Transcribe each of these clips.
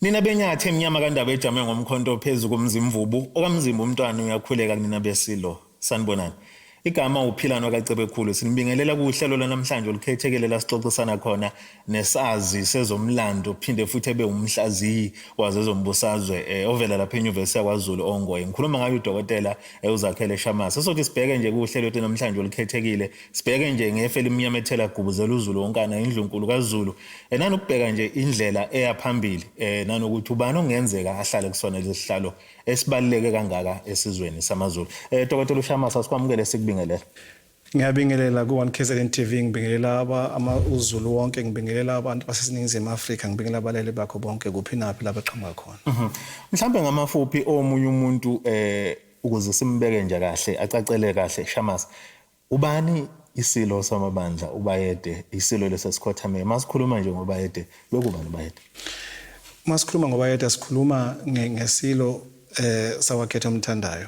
Nina benyathi emnyama kandaba ejame ngomkhonto phezu komzimvubu okamzimba umntwana uyakhuleka kunina besilo sanibonani igama uphilano kaCebekhulu sinibingelela kuhlelo lanamhlanje olukhethekile la sixoxisana khona nesazi sezomlando phinde futhi ebe umhlaziyi wazezombusazwe eh, ovela lapha enyuvesi yakwaZulu ongoye ngikhuluma ngayo udokotela eh, uZakhele Shamase sothi sibheke nje kuhlelo lethu namhlanje olukhethekile sibheke nje ngefe elimnyama ethela gubuzela uZulu wonkana indlunkulu kaZulu eh, nanokubheka nje indlela eya phambili eh, nanokuthi ubani ongenzeka ahlale kusona lesihlalo esibaluleke kangaka esizweni samaZulu. Eh Dokotela uShamase asikwamukele sikubingelele. Ngiyabingelela ku-One KZN TV, ngibingelela uZulu wonke, ngibingelela abantu baseNingizimu Afrika, ngibingelela abalali bakho bonke kuphi naphi la beqhamuka khona. Mhlambe ngamafuphi omunye umuntu eh ukuze simbeke nje kahle acacele kahle Shamase. Ubani isilo samabandla uBayede isilo lesesikhothame masikhuluma nje ngoBayede bekubani uBayede? Masikhuluma ngoBayede sikhuluma ngesilo sakwaKhetha Omthandayo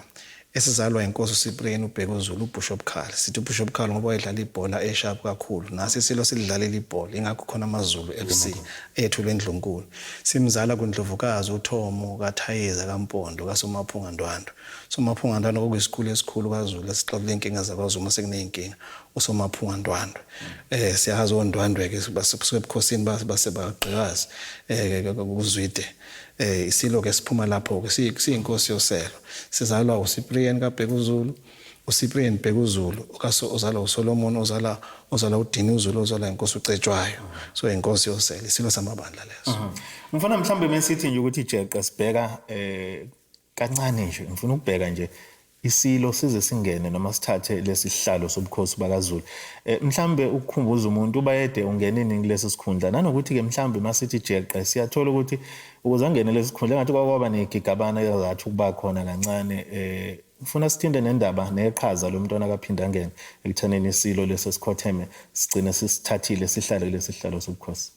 esizalwa inkosi uCyprian uBhekuzulu uBishop Khali. Sithi uBishop Khali ngoba wayedlala ibhola esharp kakhulu. Nasi isilo sidlalela ibhola ingakho khona amaZulu FC ethu lendlunkulu. Simzala kuNdlovukazi uThomo kaThayeza kaMpondo kaSomaphunga Ndwandwe. Somaphunga Ndwandwe kwakuyisikhulu esikhulu kaZulu esixoxela inkinga zakwaZulu uma sekuneyinkinga uSomaphunga Ndwandwe. Siyazi oNdwandwe ke basuka ebukhosini base bagqikazi kuZwide. Isilo ke siphuma lapho ke siyinkosi yoselo. Sizalwa uCyprian kaBhekuzulu, uCyprian Bhekuzulu ozalwa uSolomon ozala ozala uDinuzulu ozala inkosi uCetshwayo. So inkosi yoselo isilo samabandla leso. Mfana mhlambe mesithi nje ukuthi jeqe sibheka kancane nje ngifuna ukubheka nje isilo size singene noma sithathe lesi sihlalo sobukhosi bakaZulu. Mhlambe ukukhumbuza umuntu uBayede ungene nini kulesi sikhundla nanokuthi ke mhlambe masithi jeqe siyathola ukuthi ukuze angene lesi sikhundla engathi kwakwaba negigabana ezathi ukuba khona kancane ngifuna sithinte nendaba neqhaza lomntwana kaphinda angene ekuthaneni isilo lesi sikhotheme sigcine sisithathile sihlale kulesi sihlalo sobukhosi.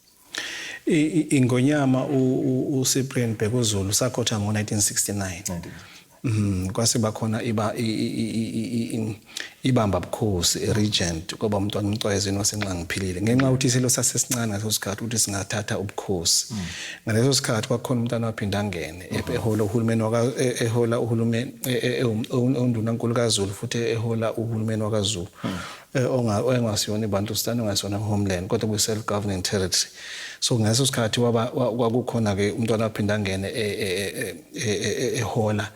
Ingonyama uCyprian Bhekuzulu sakhotha ngo-1969. Kwase bakhona iba ibamba bukhosi regent kwaba umntwana uMcwayizeni waseNxangiphilile ngenxa yokuthi isilo sasesincane ngaleso sikhathi ukuthi singathatha ubukhosi. Ngaleso sikhathi kwakhona umntwana waphinda angene ehola uhulumeni waka ehola uhulumeni undunankulu kaZulu futhi ehola uhulumeni wakaZulu. Ongasiyona iBantustan ongasiyona homeland kodwa kuyi self governing territory. So ngaleso sikhathi waba kwakukhona ke umntwana waphinda angene ehola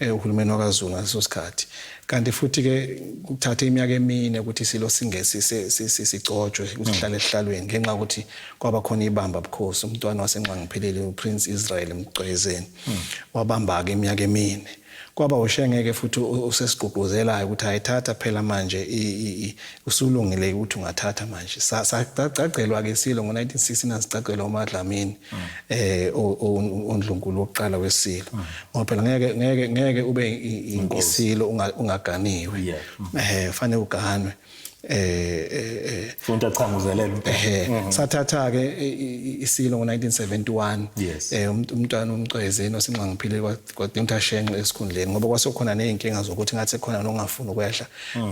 uhulumeni wakaZulu ngaleso sikhathi. Kanti futhi ke kuthatha iminyaka emine ukuthi isilo singesi sigcotshwe ukuthi sihlale esihlalweni ngenxa yokuthi kwaba khona ibamba bukhosi umntwana waseNxangiphelele uPrince Israel Mcwezeni wabamba ke iminyaka emine. Kwaba uShenge-ke futhi usesigqugquzelayo ukuthi ayithatha phela manje usulungile ukuthi ungathatha manje. Sagcagcelwa-ke isilo ngo-1969 sigcagcelwa uMaDlamini undlunkulu wokuqala wesilo. Ngoba phela ngeke ngeke ngeke ube isilo ungaganiwe. Fanele uganwe. Umuntu achanguzelele umntwana. Sathatha ke isilo ngo-1971 umntwana uMcwezeni osinxangiphile kwadinga ukuthi ashenxe esikhundleni ngoba kwasokhona nezinkinga zokuthi ngathi khona nongafuni ukwehla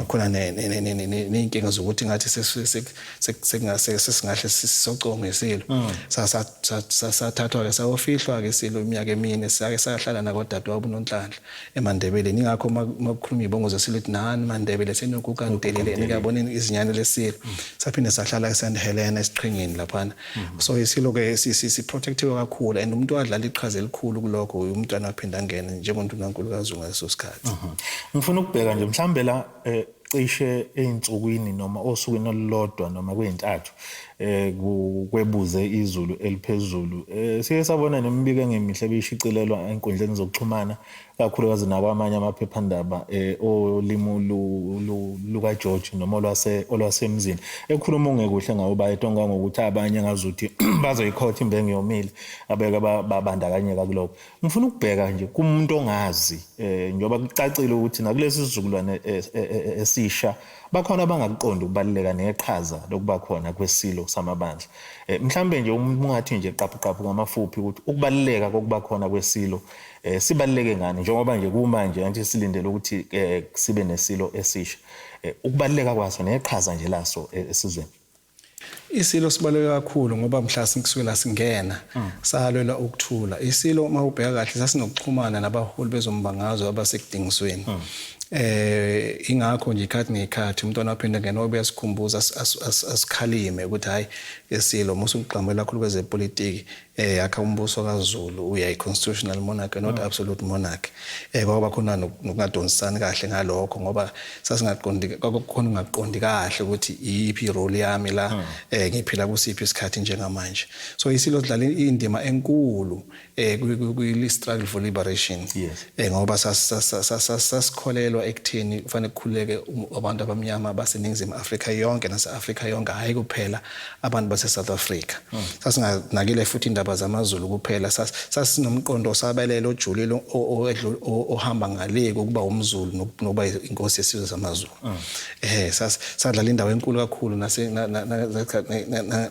khona nezinkinga zokuthi ngathi sesingahle sisoconge isilo. Sathathwa ke sayofihlwa ke isilo iminyaka emine sake sahlala nakodadewabo uNonhlanhla emaNdebeleni ingakho makukhuluma ibongo zesilo ethi nani maNdebele senokuka ndelele nikabona izinyane lesilo. Saphinde sahlala eSt Helena esiqhingini laphana. So isilo ke si protectiwe kakhulu and umuntu wadlala iqhaza elikhulu kulokho umntwana waphinda angene njengondunankulu kaZulu ngaleso sikhathi. Ngifuna ukubheka nje mhlambe la cishe ey'nsukwini noma osukwini olulodwa noma kwey'ntathu kwebuze izulu eliphezulu. Siye sabona nemibiko engemihle ebishicilelwa ey'nkundleni zokuxhumana kakhulukazi nakwamanye amaphephandaba olimu lukaGeorge noma olwasemzini ekhuluma ongekuhle ngawo bayethu ongangokuthi abanye ngazuthi bazoyikhotha imbenge yomile abeke babandakanyeka kulokho. Ngifuna ukubheka nje kumuntu ongazi njengoba kucacile ukuthi nakulesi sizukulwane esisha bakhona abangakuqondi ukubaluleka neqhaza lokuba khona kwesilo samabandla. Mhlambe nje umuntu ungathi nje qaphu qaphu ngamafuphi ukuthi ukubaluleka kokuba khona kwesilo sibaluleke ngani njengoba nje kumanje angithi silindele ukuthi sibe nesilo esisha. Ukubaluleka kwaso neqhaza nje laso esizweni. Isilo sibaluleke kakhulu ngoba mhla sikusukela singena salwela ukuthula. Isilo uma ubheka kahle sasinokuxhumana nabaholi bezombangazwe abasekudingisweni. Ingakho nje ikhathi ngekhathi umntwana waphinde ngena obuya sikhumbuza asikhalime ukuthi hayi esilo musu ukugxamela kakhulu kwezepolitiki, yakha umbuso kaZulu, uya constitutional monarchy, not absolute monarchy. Kwaba khona nokungadonsisani kahle ngalokho ngoba sasingaqondi, kwakukhona ungaqondi kahle ukuthi iyiphi role yami la, ngiphila kusiphi isikhathi njengamanje. So isilo sidlala indima enkulu kwi struggle for liberation. Ngoba sasikholelwa ekutheni kufanele kukhululeke abantu abamnyama baseNingizimu Afrika yonke nase-Afrika yonke, hhayi kuphela abantu base-South Africa. Sasinganakile futhi indaba zamaZulu kuphela, sasinomqondo osabelele ojulile ohamba ngale kokuba umZulu nokuba inkosi yesizwe samaZulu. Sadlala indawo enkulu kakhulu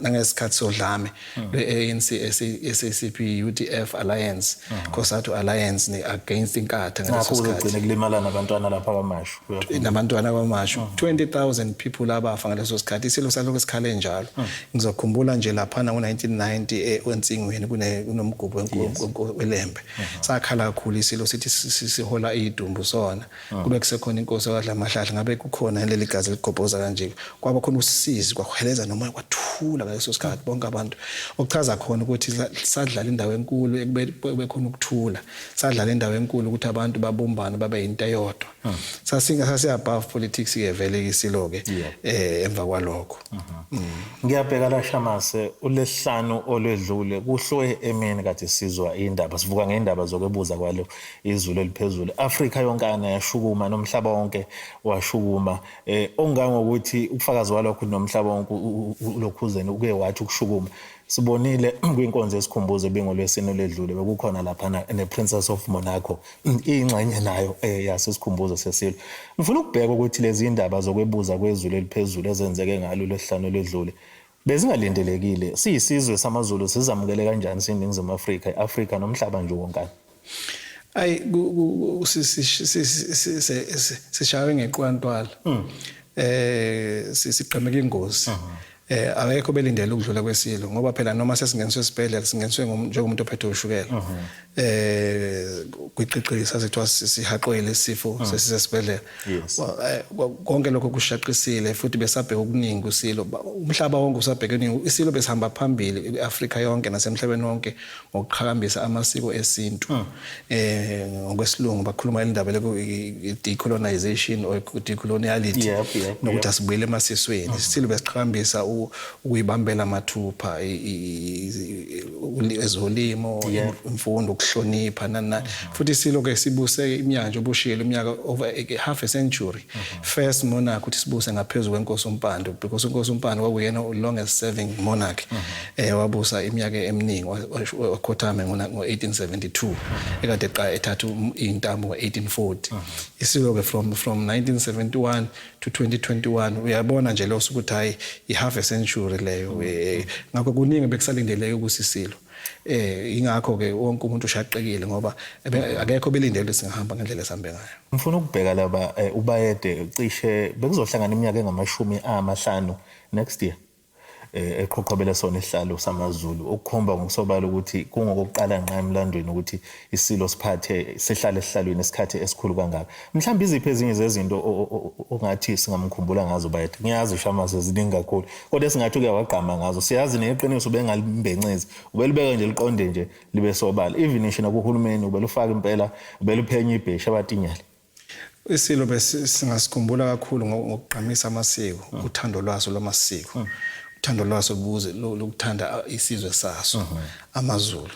nangesikhathi sodlame lwe-ANC, SACP, UDF alliance, COSATU alliance ne against iNkatha ngaleso Ngakho sikhathi. Uzogcina kulimala nabantwana lapha kwaMashu. Nabantwana kwaMashu, 20,000 people abafa ngaleso sikhathi. Isilo salokhu sikhale njalo. Ngizokhumbula nje laphana ngo-1990 eNsingweni kunomgubho weLembe, sakhala kakhulu isilo sithi sihola idumbu sona kube kusekhona inkosi yakadla amahlahla, ngabe kukhona leli gazi ligobhoza kanje. Kwaba khona usizi, kwahweleza noma kwathula ngaleso sikhathi bonke abantu, okuchaza khona ukuthi sadlala indawo enkulu ekube kube khona ukuthula, sadlala indawo enkulu ukuthi abantu babumbane babe into eyodwa. Sasinga sasi above politics ke vele isilo ke emva kwalokho. Ngiyabheka la, Shamase, ulesihlanu olwedlule kuhlwe emini kade sizwa indaba, sivuka ngeindaba zokwebuza kwalo izulu eliphezulu. Afrika yonkana yashukuma nomhlaba wonke washukuma, ongangokuthi ubufakazi walokho nomhlaba wonke ulokhuzeni uke wathi ukushukuma. Sibonile kwinkonzo yesikhumbuzo ebingolwesine ledlule, bekukhona laphana ne-Princess of Monaco, ingxenye nayo yasesikhumbuzo sesilo. Ngifuna ukubheka ukuthi lezi indaba zokwebuza kwezulu eliphezulu ezenzeke ngalo lwesihlanu ledlule bezingalindelekile, siyisizwe samaZulu sizamukele kanjani, siyiNingizimu Afrika, i-Afrika nomhlaba nje wonkana? Ayi, sishawe ngeqwantwala, sigqemeka ingozi. Akekho belindele ukudlula kwesilo ngoba phela noma sesingeniswe esibhedlela singeniswe njengomuntu ophethwe ushukela. Kwiqiqi sasithiwa sihaqwe lesifo sesisesibhedlela. Konke lokho kushaqisile futhi besabheka okuningi kusilo. Umhlaba wonke usabheka okuningi. Isilo besihamba phambili eAfrika yonke nasemhlabeni wonke ngokuqhakambisa amasiko esintu. Ngokwesilungu bakhuluma indaba le decolonization or decoloniality nokuthi asibuyele emasisweni. Isilo besiqhakambisa ukuyibambela mathupha, ezolimo, imfundo, ukuhlonipha, nani nani. Futhi isilo ke sibuse iminyaka nje obushiyele iminyaka over half a century. First monarch ukuthi sibuse ngaphezulu kwenkosi uMpande, because inkosi uMpande kwakuyena longest serving monarch. Wabusa iminyaka eminingi, wakhothama ngo-1872 ekade eqa ethatha intambo ngo-1840. Isilo ke from 1971 to 2021, uyabona nje lo ukuthi hayi, i-half a century leyo. Ngakho kuningi bekusalindeleke kusisilo. Ingakho ke wonke umuntu ushaqekile ngoba akekho belindele ukuthi singahamba ngendlela esihambe ngayo. Ngifuna ukubheka laba, uBayede cishe bekuzohlangana iminyaka engamashumi amahlanu next year eqhoqhobele sona isihlalo samaZulu, okukhomba ngokusobala ukuthi kungokokuqala ngqa emlandweni ukuthi isilo siphathe sihlale esihlalweni isikhathi esikhulu kangaka. Mhlawumbe iziphi ezinye zezinto ongathi singamkhumbula ngazo Bayede? Ngiyazi, Shamase, ziningi kakhulu, kodwa esingathi uke wagqama ngazo, siyazi neqiniso ubengalimbencezi, ubelibeka nje liqonde nje libe sobala, even ngisho nakuhulumeni ubelufaka impela, ubeluphenya ibhesha abatinyela. Isilo singasikhumbula kakhulu ngokugqamisa amasiko, uthando lwaso lwamasiko, uthando lwaso lubuze lokuthanda isizwe saso amaZulu.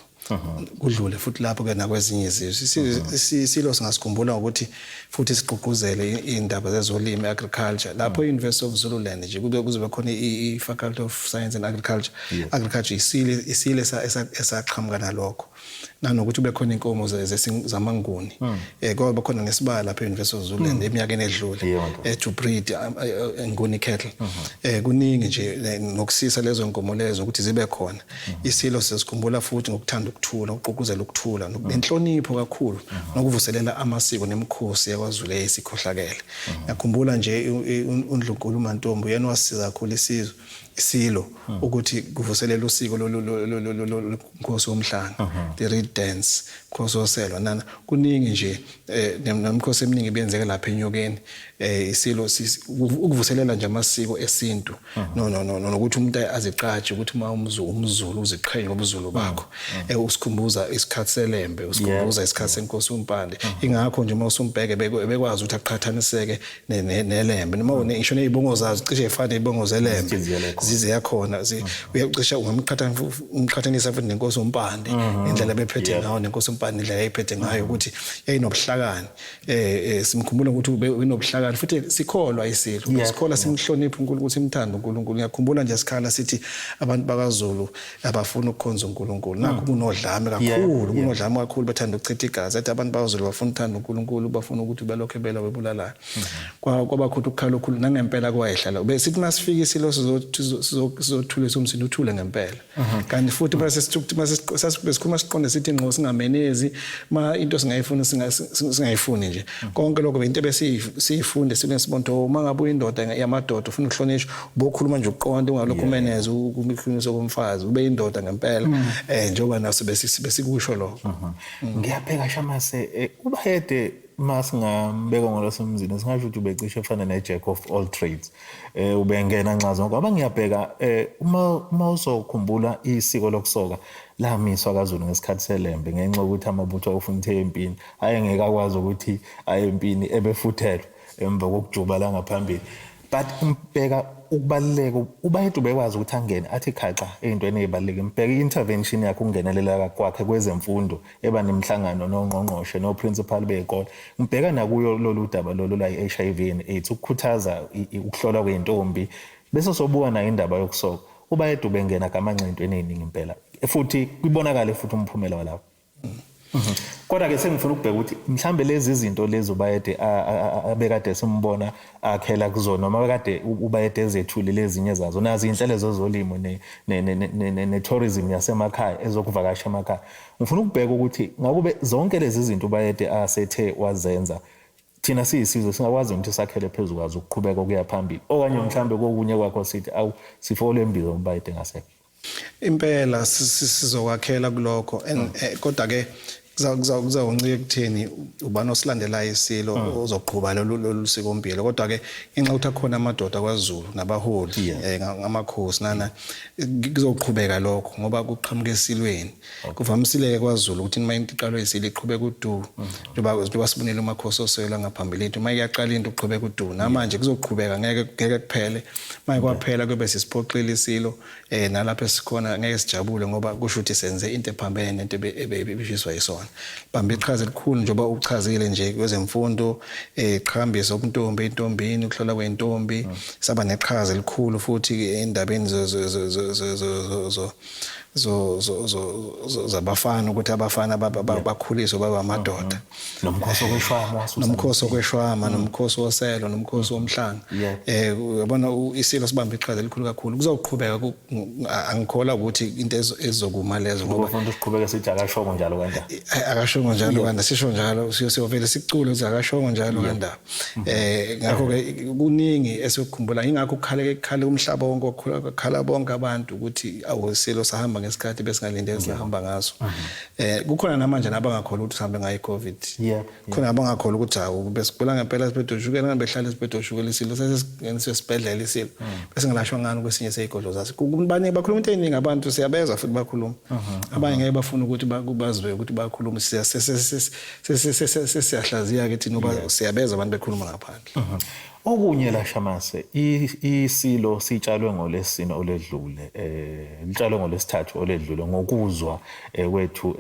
Kudlule futhi lapho ke nakwezinye izizwe. Isilo singasikhumbula ngokuthi futhi sigqugquzele iy'ndaba zezolimo, agriculture. Lapho i-University of Zululand nje kube kuzobe khona i-Faculty of Science and Agriculture. Agriculture isile esaqhamuka nalokho. Nanokuthi kube khona inkomo zamaNguni. Kwaba khona nesibaya lapha e-University of Zululand eminyakeni edlule to breed Nguni cattle. Kuningi nje nokusisa lezo nkomo lezo ukuthi zibe khona. Isilo sesikhumbula futhi ngokuthanda ukuthula, ukugqugquzela ukuthula nenhlonipho kakhulu nokuvuselela amasiko nemikhosi yakwaZulu eyisikhohlakele. Ngiyakhumbula nje uNdlunkulu uMantombi uyena wasisiza kakhulu isizwe. isilo ukuthi kuvuselela usiko lomkhosi womhlanga, the reed dance, mkhosi woselwa, nana kuningi nje, nemikhosi eminingi ebenzeka lapha enyokeni. Isilo ukuvuselela nje amasiko esintu, no no no nokuthi umuntu aziqaje ukuthi uma umZulu uziqhenye ngobuZulu bakho. Usikhumbuza isikhathi seLembe, usikhumbuza isikhathi senkosi uMpande. Ingakho nje uma usumbheke bekwazi ukuthi aqhathaniseke neLembe, noma ngisho nezibongo zazo cishe ifane nezibongo zeLembe ziyakhona. Uyacisha ungamqhathanisa futhi nenkosi uMpande, indlela bephethe ngayo, nenkosi uMpande indlela ayiphethe ngayo, ukuthi yayinobuhlakani. Simkhumbula ukuthi unobuhlakani, futhi sikholwa isilo, sikholwa, simhlonipha uNkulunkulu, simthanda uNkulunkulu. Ngiyakhumbula nje sikhala sithi abantu bakaZulu abafuna ukukhonza uNkulunkulu, nakho kunodlame kakhulu, kunodlame kakhulu, bethanda ukuchitha igazi. Ethi abantu bakaZulu bafuna ukuthanda uNkulunkulu, bafuna ukuthi belokhe bela bebulalana. Kwaba khona ukukhala okukhulu nangempela kwayehlala. Besithi masifika isilo sizothulisa umsindo, uthule ngempela. Kanti futhi bese sikhuluma siqonde, sithi ngqo, singamenezi ma into singayifuni, singayifuni nje. Konke lokho into ebesiyifunde sibe sibona ukuthi uma ngabe uyindoda yamadoda ufuna ukuhlonishwa, ubokhuluma nje uqonde, ungalokhu umeneze ukukhulunyiswa komfazi, ube indoda ngempela, njengoba naso besikusho lokho. Ngiyabheka Shamase, uBayede masingambeka ngolwasemzini singasho ukuthi ubecishe efana ne-jack of all trades, ubengena nxa zonke. Ngoba ngiyabheka, uma uzokhumbula isiko lokusoka lamiswa kaZulu ngesikhathi seLembe ngenxa yokuthi amabutho ayofuna ukuthi empini ayengeke akwazi ukuthi aye empini ebefuthelwe emva kokujuba la ngaphambili. But umbheka ukubaluleka, uBayede ubekwazi ukuthi angene athi khaxa ey'ntweni ey'balulekile. Mbheka i-intervention yakhe, ukungenelela kwakhe kwezemfundo, eba nemihlangano nongqongqoshe no-principal bey'kole. Ngibheka nakuyo lolu daba lolu la i-HIV and AIDS, ukukhuthaza ukuhlolwa kwey'ntombi, bese sobuka nayo indaba yokusoka. UBayede ubengena gamanxa ey'ntweni ey'ningi impela, futhi kubonakale futhi umphumela walapho. Kodwa-ke sengifuna ukubheka ukuthi mhlambe lezi zinto lezi uBayede abekade simbona akhela kuzona, noma bekade uBayede ezethulile ezinye zazo, nazo iy'nhlelo zezolimo ne-tourism yasemakhaya, ezokuvakasha emakhaya. Ngifuna ukubheka ukuthi ngakube zonke lezi zinto uBayede asethe wazenza, thina siyisizwe singakwazi ukuthi sakhele phezu kwazo ukuqhubeka okuya phambili, okanye mhlambe kokunye kwakho sithi awu sifole embizo uBayede ngasekho. Impela sizokwakhela kulokho, and kodwa ke kuzawuncika ekutheni ubani osilandelayo isilo ozoqhuba lolu sikompilo. Kodwa ke ngenxa yokuthi akhona amadoda kwaZulu nabaholi, ngamakhosi nana, kuzoqhubeka lokho ngoba kuqhamuka esilweni. Kuvamisile-ke kwaZulu ukuthi uma into iqalwe isilo iqhubeka udu, njengoba sibonile umakhosi oswela ngaphambilini, uma iyaqala into uqhubeka udu. Namanje kuzoqhubeka, ngeke kuphele. Uma kwaphela kube sisiphoxile isilo, nalapho esikhona ngeke sijabule, ngoba kusho ukuthi senze into ephambene nento ebifiswa yisona. Bamba iqhaza elikhulu njengoba uchazile nje kwezemfundo, qhakambisa ubuntombi entombini, ukuhlola kwentombi. Saba neqhaza elikhulu futhi endabeni zo zabafana, ukuthi abafana bakhuliswe baba amadoda. Nomkhosi wokweshwama wasusa. Nomkhosi wokweshwama, nomkhosi woselo, nomkhosi womhlanga. Uyabona, isilo sibamba iqhaza elikhulu kakhulu. Kuzoqhubeka, angikholwa ukuthi into ezokuma lezo ngoba ufuna siqhubeke sithi akashongo njalo kandaba. Akashongo njalo kanda, sisho njalo, siyovele sicule ukuthi akashongo njalo kandaba. Ngakho ke kuningi esikukhumbula, ingakho kukhale kukhale umhlaba wonke, wakhala bonke abantu ukuthi awusilo sahamba ngesikhathi besingalindele sahamba ngaso. Kukhona namanje nabangakholwa ukuthi sihambe ngayo iCovid. Khona abangakholwa ukuthi hawu, besigula ngempela sibhede ushukela, ngabe behlale sibhede ushukela isilo sesingeniswe esibhedlela isilo besingalashwa ngani kwesinye seyigodlo zaso. Baningi bakhuluma into eyiningi abantu, siyabezwa futhi bakhuluma. Abanye ngeke bafuna ukuthi bazwe ukuthi bakhuluma, sesiyahlaziya ke thina ngoba siyabezwa abantu bekhuluma ngaphandle. Okunye la Shamase, isilo sitshalwe ngolesine oledlule, litshalwe ngolesithathu oledlule ngokuzwa kwethu,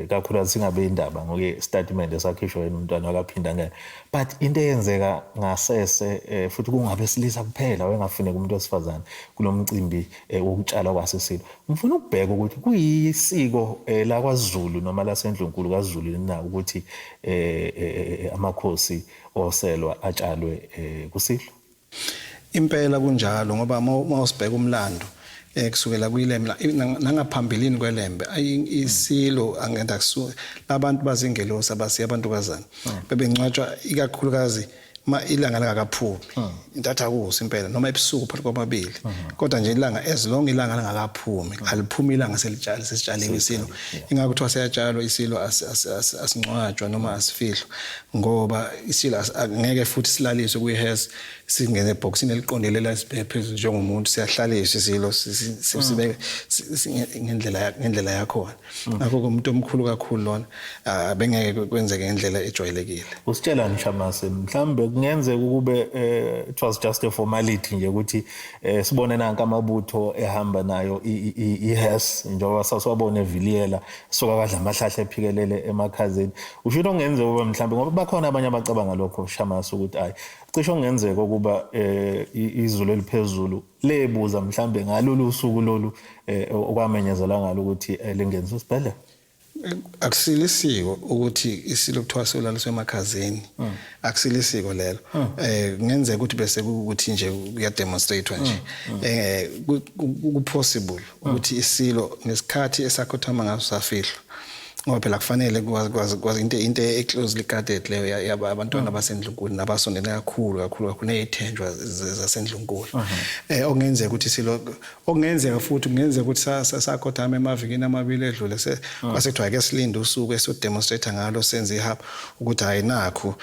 kakhulukazi singabe indaba ngoke statement esakhishwa yena umntwana wakaphinda ngene. But into eyenzeka ngasese, futhi kungabesilisa kuphela, wayengafuneki umuntu wesifazane kulomcimbi wokutshalwa kwasesilo. Ngifuna ukubheka ukuthi kuyisiko lakwaZulu noma lasendlunkulu kaZulu na ukuthi amakhosi oselwa atshalwe kusilo. Impela kunjalo, ngoba uma usibheka umlando kusukela kuyiLembe nangaphambilini kweLembe, isilo angenda kusuka labantu bazingelosi abasiya abantukazana bebencwatshwa ikakhulukazi. Ma ilanga lingakaphumi intathakusa impela noma ebusuku phakathi kwamabili, kodwa nje ilanga, as long ilanga lingakaphumi, aliphumi ilanga selitshali sesitshaliwe isilo. Ingakho kuthiwa siyatshalwa isilo, asingcwatshwa noma asifihlwa, ngoba isilo angeke futhi silaliswe kwi-hearse, singene ebhokisini eliqondile la sibheke phezulu njengomuntu. Siyahlaliswa isilo, sibeke ngendlela yakhona. Ngakho-ke umuntu omkhulu kakhulu lona, bengeke kwenzeke ngendlela ejwayelekile. Usitshelani, Shamase? Mhlambe kungenzeka ukube it was just a formality nje ukuthi sibone nanka amabutho ehamba nayo i-hearse, njengoba sasiwabona eviliyela suka kadla amahlahla ephikelele emakhazeni. Usho into okungenzeka ukuba mhlambe, ngoba bakhona abanye abacabanga lokho, Shamase, ukuthi ayi, cishe okungenzeka ukuba izulu eliphezulu lebuza mhlambe ngalolu suku lolu okwamenyezelwa ngalo ukuthi lingeniswe esibhedlela. Akusilisiko ukuthi isilo kuthiwa solaliswe emakhazeni, akusilisiko lelo. Kungenzeka ukuthi bese kukuthi nje kuya demonstrate nje. Ku possible ukuthi isilo ngesikhathi esakhothama ngaso safihlwa, ngoba phela kufanele kwazi into e-closely guarded leyo yaba abantwana basendlunkulu nabasondele kakhulu kakhulu kakhulu ney'thenjwa zasendlunkulu. Okungenzeka ukuthi isilo, okungenzeka futhi kungenzeka ukuthi sakhothama emavikini amabili edlule, kwase kuthiwa ake silinde usuku esiyodemonstrate ngalo, senze ihaba ukuthi hayi, nakhu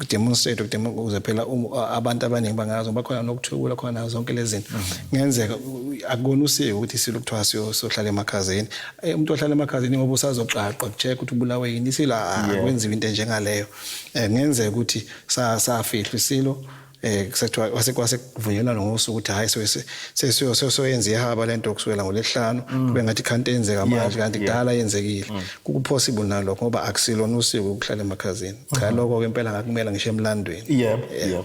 demonstrate ukuze phela abantu abaningi bangazi, ngoba khona nokuthukula khona nazo zonke lezi zinto. Kungenzeka akubona usiko ukuthi isilo kuthiwa siyohlala emakhazeni. Umuntu ohlala emakhazeni ngoba usazoqaqwa ku-check ukuthi ubulawe yini isilo, akwenziwa into enjengaleyo. Kungenzeka ukuthi safihlwa isilo, kusethiwa kwase kuvunyelwana ngosuku ukuthi hayi, sesiyo sesiyoyenza ihaba lento kusukela ngolesihlanu, kube ngathi khanti yenzeka manje kanti kudala yenzekile. Kuku-possible nalokho, ngoba akusilona usiko ukuhlala emakhazeni, cha. Lokho-ke impela ngakumela ngisho emlandweni. Yebo.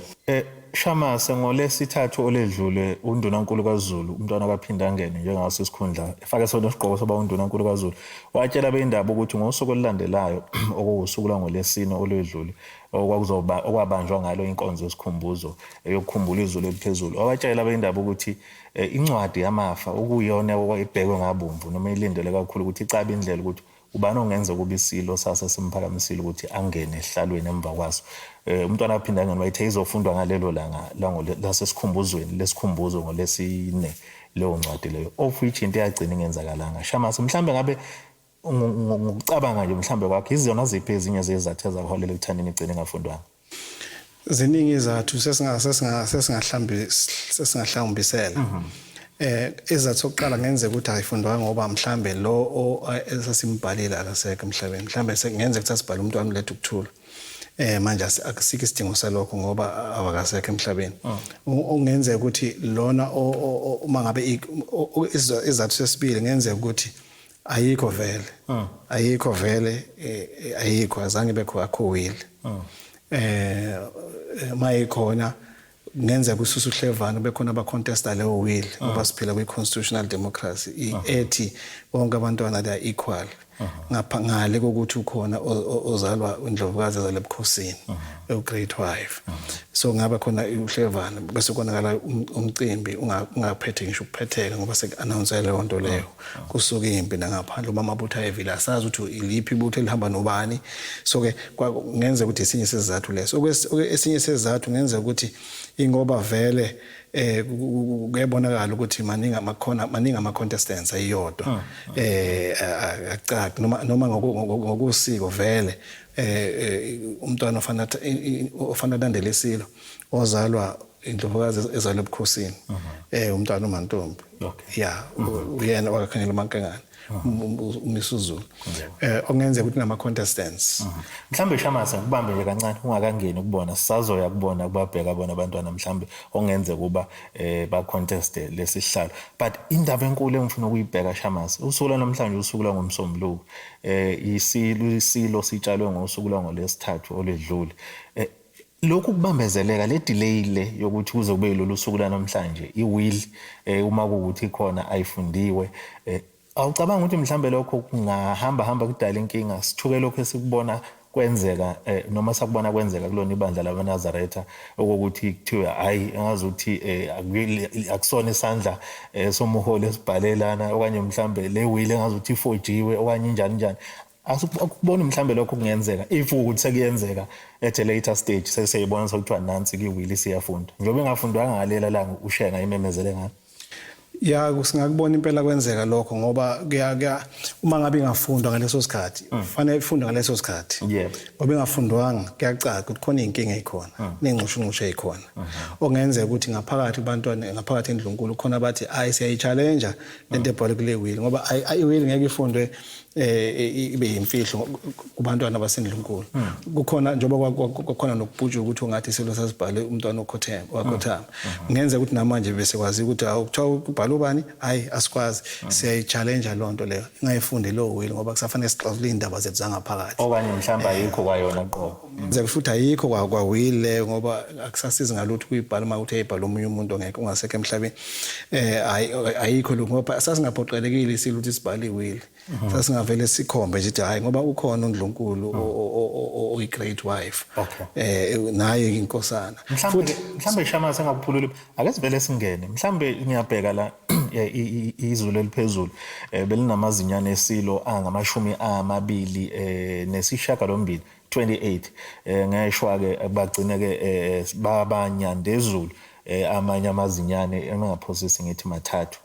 Shamase, ngolesithathu oledlule undunankulu kaZulu, umntwana kaPhindangene, njengaso isikhundla efake sona isigqoko soba undunankulu kaZulu, watshela abendaba ukuthi ngosuku olulandelayo, okuwusuku lwangolesine olwedlule, okwakuzoba okwabanjwa ngalo inkonzo yesikhumbuzo eyokukhumbula izulu eliphezulu, wabatshela abendaba ukuthi incwadi yamafa, okuyiyona ebhekwe ngabomvu noma ilindele kakhulu ukuthi icabe indlela ukuthi ubani ongenza kuba isilo sase simphakamisile ukuthi angene esihlalweni emva kwaso, umntwana kaPhindangene, wayethe izofundwa ngalelo langa lasesikhumbuzweni lesikhumbuzo ngolesine leyo ncwadi leyo, of which into eyagcina ingenzakalanga. Shamase, mhlambe ngabe ngokucabanga nje mhlambe kwakho, izona ziphi ezinye zezizathu ezaholela ekuthanini igcine ingafundwanga? Ziningi izathu, sesingahlawumbisela. Izathu sokuqala, kungenzeka ukuthi ayifundwanga ngoba mhlambe lo esasimbhalile akasekho emhlabeni. Mhlambe kungenzeka ukuthi asibhale umntwana uletha ukuthula, manje akusikho isidingo salokho ngoba awakasekho emhlabeni. Okungenzeka ukuthi lona uma ngabe izathu sesibili, kungenzeka ukuthi ayikho vele, ayikho vele, ayikho, azange bekho, akho will. Mayikhona, kungenzeka ususa uhlevane, bekhona abacontesta leyo will, ngoba siphila kwi-constitutional democracy ethi bonke abantwana they are equal, ngapha ngale kokuthi ukhona ozalwa indlovukazi ezalwa ebukhosini, u-great wife. So ngaba khona uhlevane bese konakala umcimbi, ungaphethe ngisho ukuphetheka, ngoba seku-announce leyo nto leyo, kusuka impi nangaphandle uma amabutho ayevile, asazi ukuthi iliphi ibutho elihamba nobani. So ke kungenzeka ukuthi esinye sezizathu leso. Esinye sezizathu kungenzeka ukuthi ingoba vele kuyabonakala ukuthi maningi amakhona, maningi ama contestants ayiyodwa, akucaci noma ngokusiko vele umntwana ofana landela isilo ozalwa indlovukazi ezalwa ebukhosini, umntwana uMantombi, ya, uyena wakakhangela uMankengane, uMisuzulu, okungenzeka ukuthi nama contestants. Mhlambe, Shamase, ngikubambe nje kancane ungakangeni kubona, sisazoya kubona kubabheka bona abantwana mhlambe ongenzeka ukuba ba contest lesihlalo, but indaba enkulu engifuna ukuyibheka, Shamase, usuku lwanamhlanje, usuku lwangoMsombuluko, isilo sitshalwe ngosuku lwangolesithathu olwedlule. Lokhu kubambezeleka, le delay le yokuthi kuze kube yilolu suku lanamhlanje, i-will, uma kuwukuthi ikhona, ayifundiwe, awucabanga ukuthi mhlambe lokho kungahamba hamba kudala inkinga, sithuke lokho esikubona kwenzeka noma sakubona kwenzeka kulona ibandla lamaNazaretha, okokuthi kuthiwe hayi, engazuthi akusona isandla somuholi esibhalelana, okanye mhlambe le will engazuthi ifojiwe okanye injani njani? Akuboni mhlambe lokho kungenzeka if ukuthi sekuyenzeka at a later stage seseyibona sekuthiwa nansi kiwili siyafunda, njengoba ingafundwanga ngalela langa uShenga imemezele ngalo. Ya, singakubona impela kwenzeka lokho, ngoba kuya uma ngabe ingafundwa ngaleso sikhathi, kufanele ifundwe ngaleso sikhathi. Ngoba ingafundwanga kuyacaca ukuthi khona iy'nkinga ey'khona, ney'nxushunxushu ey'khona. Okungenzeka ukuthi ngaphakathi kubantwana, ngaphakathi endlunkulu khona bathi ayi siyayi-challenge lento ebhalwe kule will, ngoba i-will ngeke ifundwe ibe yimfihlo kubantwana basendlunkulu. Kukhona njengoba kwakhona nokubhutsha ukuthi ungathi isilo sasibhale umntwana okhothema wakhothama. Kungenzeka ukuthi namanje bese kwazi ukuthi awu kuthiwa kubhala ubani, hayi asikwazi, siyayi-challenge loo nto leyo, ingayifundi leyo will ngoba kusafanele sixazulule iy'ndaba zethu zangaphakathi. Okanye mhlawumbe ayikho kwayona qobo. Kungenzeka futhi ayikho kwa-will leyo, ngoba akusasizi ngalutho ukuyibhala uma kuthi ayibhala omunye umuntu ongekho ungasekho emhlabeni. Ayikho lokho, ngoba sasingaphoqelekile isilo ukuthi sibhale i-will. Sasingavele sikhombe nje ukuthi hayi ngoba ukhona uNdlunkulu oyi-great wife. Naye inkosana. Mhlambe Shama sengakuphulula, ake sivele singene. Mhlambe ngiyabheka la izulu eliphezulu belinamazinyane esilo angamashumi amabili nesishiyagalombili 28, ngeshwa ke bagcine ke babanyandezulu amanye amazinyane engingaphosisi ngithi mathathu,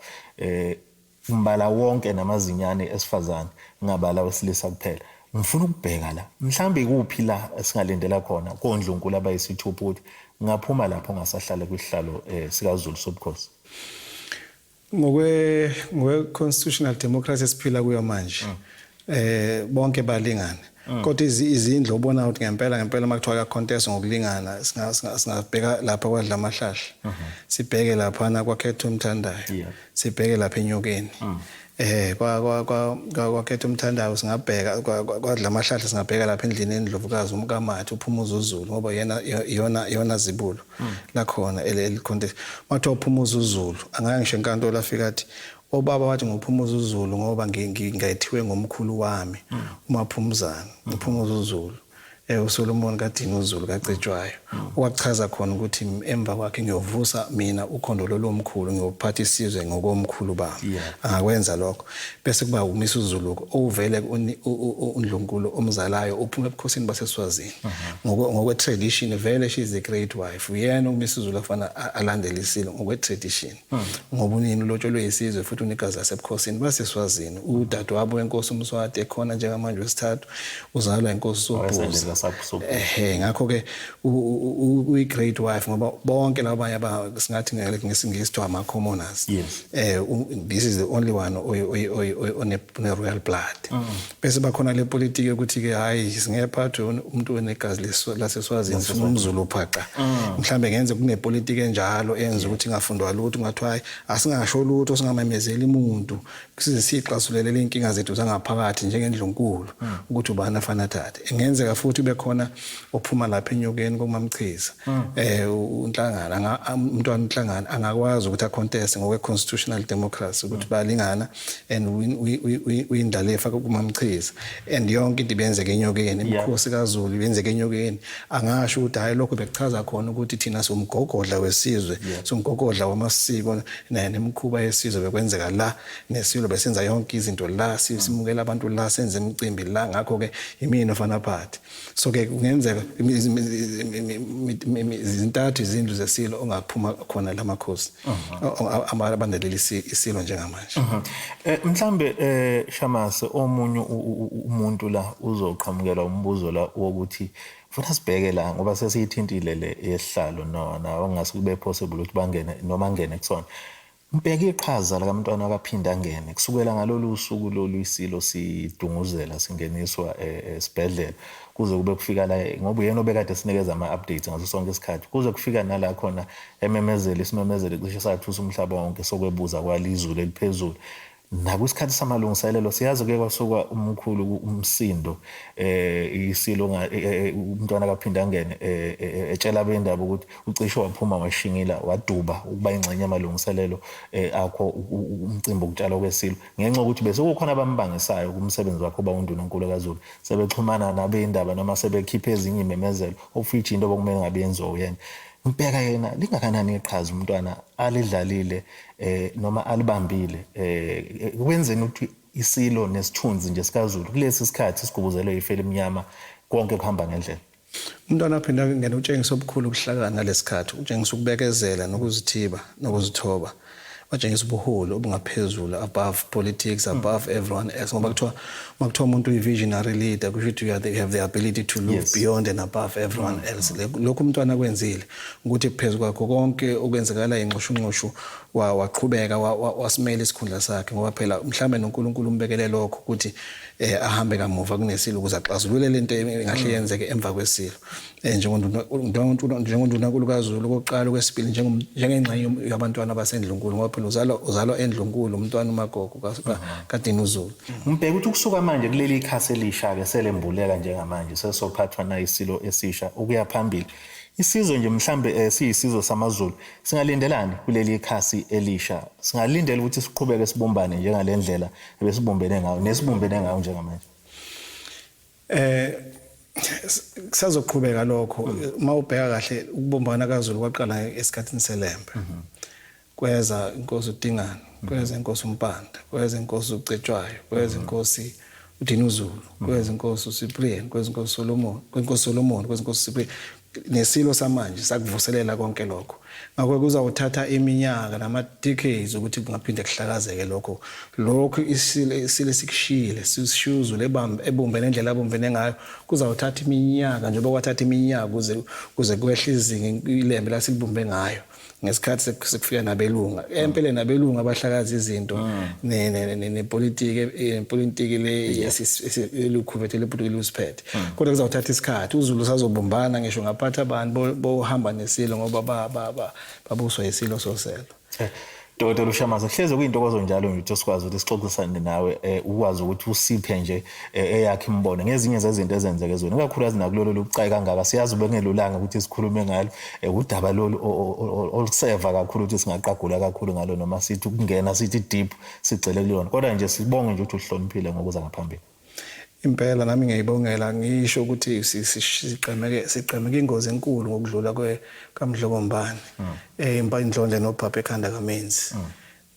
umbala wonke namazinyane esifazane, ngabala wesilisa kuphela. Ngifuna ukubheka la mhlambe ikuphi la esingalindela khona kondlunkulu abayisithupha ukuthi ngaphuma lapho ngasahlala kwisihlalo sikaZulu sobukhosi. Ngokwe constitutional democracy esiphila kuyo manje, bonke balingana, kodwa izindlu obona ukuthi ngempela ngempela makuthiwa ka contest ngokulingana, singabheka lapha kwadla amahlahla, sibheke lapha na kwakhetha umthandayo, sibheke lapha enyokeni, kwa kwa kwa kwakhetha umthandayo, singabheka kwadla amahlahla, singabheka lapha endlini endlovukazi umkamathi uphumuza uZulu, ngoba yena yona zibulo lakhona eli contest. Mathiwa uphumuza uZulu angaya ngisho enkantolo afika athi obaba wathi ngophumuza uZulu ngoba ngayithiwe ngomkhulu wami uMaphumuzana uphumuza uZulu, uSolomon kaDini uZulu kaCetshwayo, okwachaza khona ukuthi emva kwakhe ngiyovusa mina ukhondo lolomkhulu, ngiyophatha isizwe ngokomkhulu bami. Angakwenza lokho bese kuba umisa uZulu ovele uNdlunkulu omzalayo uphuma ebukhosini baseSwazini ngokwe tradition, vele she is a great wife, uyena umisa uZulu afana alandele isilo ngokwe tradition, ngoba unini ulotsholwe isizwe futhi unegazi lasebukhosini baseSwazini. Udadewabo wenkosi uMswati ekhona njengamanje wesithathu uzalwa inkosi Sobhuza. Ngakho ke uyi great wife, ngoba bonke labanye aba singathi ngesingisi kuthiwa ama commoners, this is the only one one royal blood. Bese bakhona le politiki yokuthi ke hayi singephathwe umuntu onegazi laseSwazini, sifuna umZulu phaqa. Mhlambe ngenze kunepolitiki enjalo enza ukuthi ingafundwa lutho, ngathiwa hayi asingasho lutho, singamemezeli umuntu, size sixazulele inkinga zethu zangaphakathi njengendlunkulu ukuthi ubani afana athathe. Engenzeka futhi bekhona ophuma lapha enyokeni koMamchiza, uNhlangana, umntwana uNhlangana angakwazi ukuthi acontest ngokwe constitutional democracy ukuthi balingana and uyindlalifa kuMamchiza, and yonke into ibenzeka enyokeni, imikhosi kaZulu ibenzeka enyokeni. Angasho ukuthi hayi lokho bekuchaza khona ukuthi thina siwumgogodla wesizwe, siwumgogodla wamasiko nemikhuba yesizwe bekwenzeka la, nesilo besenza yonke izinto la, simukela abantu la, senze imicimbi la, ngakho ke imina ofana phathi. So ke kungenzeka izintathu izindlu zesilo ongaphuma khona lamakhosi abandelela isilo njengamanje. Mhlambe Shamase, omunye umuntu la uzoqhamukela umbuzo la wokuthi futhi sibheke la, ngoba sesiyithintile le yesihlalo, no na ongase kube possible ukuthi bangene noma angene kusona. Mbheke iqhaza lakamntwana akaphinda angene kusukela ngalolu suku lolu isilo sidunguzela singeniswa esibhedlela kuze kube kufika la, ngoba uyena obekade sinikeza ama-updates ngaso sonke isikhathi, kuze kufika nala khona ememezela isimemezelo cishe sathusa umhlaba wonke sokwebuza kwalizulu eliphezulu. Nakwisikhathi samalungiselelo siyazi kuye kwasuka umkhulu umsindo, isilo umntwana akaphinda angene etshela abendaba ukuthi ucishe waphuma washingila waduba ukuba ingxenye yamalungiselelo akho umcimbi wokutshalwa kwesilo, ngenxa yokuthi bese kukhona abambangisayo kumsebenzi wakhe oba undunankulu kaZulu, sebexhumana nabendaba noma sebekhipha ezinye imemezelo ofiji into okumele ngabe yenziwa uyena. Ngibheka yena lingakanani iqhaza umntwana alidlalile noma alibambile kwenzeni ukuthi isilo nesithunzi nje sikaZulu kulesi sikhathi sigubuzelwe ifu elimnyama, konke kuhamba ngendlela. Umntwana aphinda ngena utshengisa obukhulu ubuhlakani ngalesikhathi, utshengisa ukubekezela nokuzithiba nokuzithoba. Watshengisa ubuholi obungaphezulu, above politics, above everyone else, ngoba kuthiwa uma kuthiwa umuntu uyi-visionary leader, kusho ukuthi you have the ability to look beyond and above everyone else. Lokhu umntwana akwenzile ukuthi phezu kwakho konke okwenzakala inxushunxushu, waqhubeka wasimela isikhundla sakhe, ngoba phela mhlambe noNkulunkulu umbekele lokho ukuthi ahambe kamuva kunesilo ukuze axazulule lento engahle yenzeke emva kwesilo. Njengondunankulu kaZulu kokuqala, kwesibili njengengxenye yabantwana basendlunkulu, ngoba phela uzalwa endlunkulu umntwana uMagogo kaDinuzulu. Ngibheka ukuthi ukusuka manje kuleli khasi elisha-ke selembuleka njengamanje, sesophathwa nayisilo esisha ukuya phambili, isizwe nje mhlambe siyisizwe samaZulu singalindelani kuleli khasi elisha? Singalindela ukuthi siqhubeke sibumbane njengale ndlela ebesibumbene ngayo nesibumbene ngayo njengamanje? Kusazoqhubeka lokho. Uma ubheka kahle, ukubumbana kaZulu kwaqala esikhathini seLembe. Kweza inkosi uDingane, kweza inkosi uMpande, kweza inkosi uCetshwayo, kweza inkosi uDinuzulu, kweza inkosi uCyprian, kweza inkosi Solomon, kwenkosi Solomon, kweza inkosi Cyprian, nesilo samanje sakuvuselela konke lokho. Ngakho kuzawuthatha iminyaka nama-decades ukuthi kungaphinde kuhlakazeke lokho. Lokhu isilo esikushiyile sishiya uZulu ebumbene ngendlela abumbene ngayo, kuzawuthatha iminyaka njengoba kwathatha iminyaka kuze kwehle izinga iLembe lasilibumbe ngayo ngesikhathi sekufika nabelunga. Empeleni nabelunga abahlakaza izinto nepolitiki le elukhuvethe lepolitiki lusiphethe, kodwa kuzawuthatha isikhathi. UZulu sazobumbana ngisho ngaphatha abantu bohamba nesilo, ngoba babuswa yisilo soselo. Dr. Shamase, kuhleze kuyintokozo njalo nje ukuthi sikwazi ukuthi sixoxisane nawe, ukwazi ukuthi usiphe nje eyakhe imibono ngezinye zezinto ezenzeka ezweni, ikakhulukazi nakulolu lubucayi kangaka. Siyazi bengelulanga ukuthi sikhulume ngalo, udaba lolu oluseva kakhulu ukuthi singaqagula kakhulu ngalo noma sithi ukungena sithi deep sigcele kuyona, kodwa nje sibonge nje ukuthi uhloniphile ngokuza ngaphambili. Impela nami ngiyayibongela, ngisho ukuthi siqemeke ingozi enkulu ngokudlula kaMdlokombane, indlondle nophapha ekhanda kaMenzi.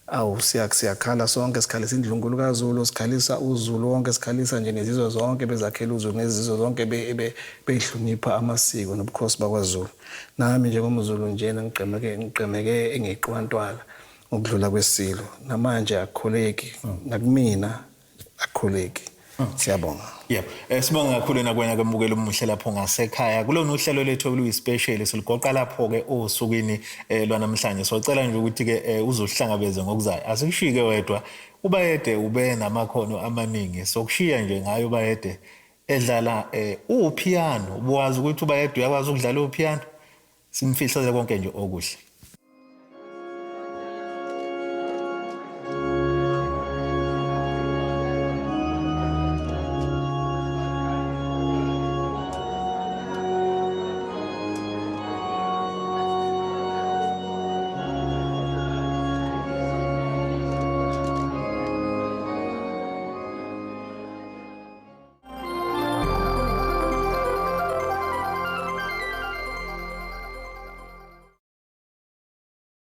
Awu, siyakhala sonke, sikhalisa indlunkulu kaZulu, sikhalisa uZulu wonke, sikhalisa nje nezizwe zonke bezakhela uZulu, nezizwe zonke beyihlonipha amasiko nobukhosi bakwaZulu. Nami njengomZulu njena ngiqemeke engiqwantwala ngokudlula kwesilo. Namanje akukholeki, nakumina akukholeki. Siyabonga. Yebo. Sibonga kakhulu nakuwena ke mbukeli omuhle lapho ngasekhaya. Kulona uhlelo lethu oluyispecial siligoqa lapho ke osukwini lwanamhlanje. Socela nje ukuthi ke uzohlangabeze ngokuzayo. Asikushike wedwa. Ubayede ube namakhono amaningi. Sokushiya nje ngayo Bayede edlala upiano. Ubuwazi ukuthi uBayede uyakwazi ukudlala upiano? Simfihlele konke nje okuhle.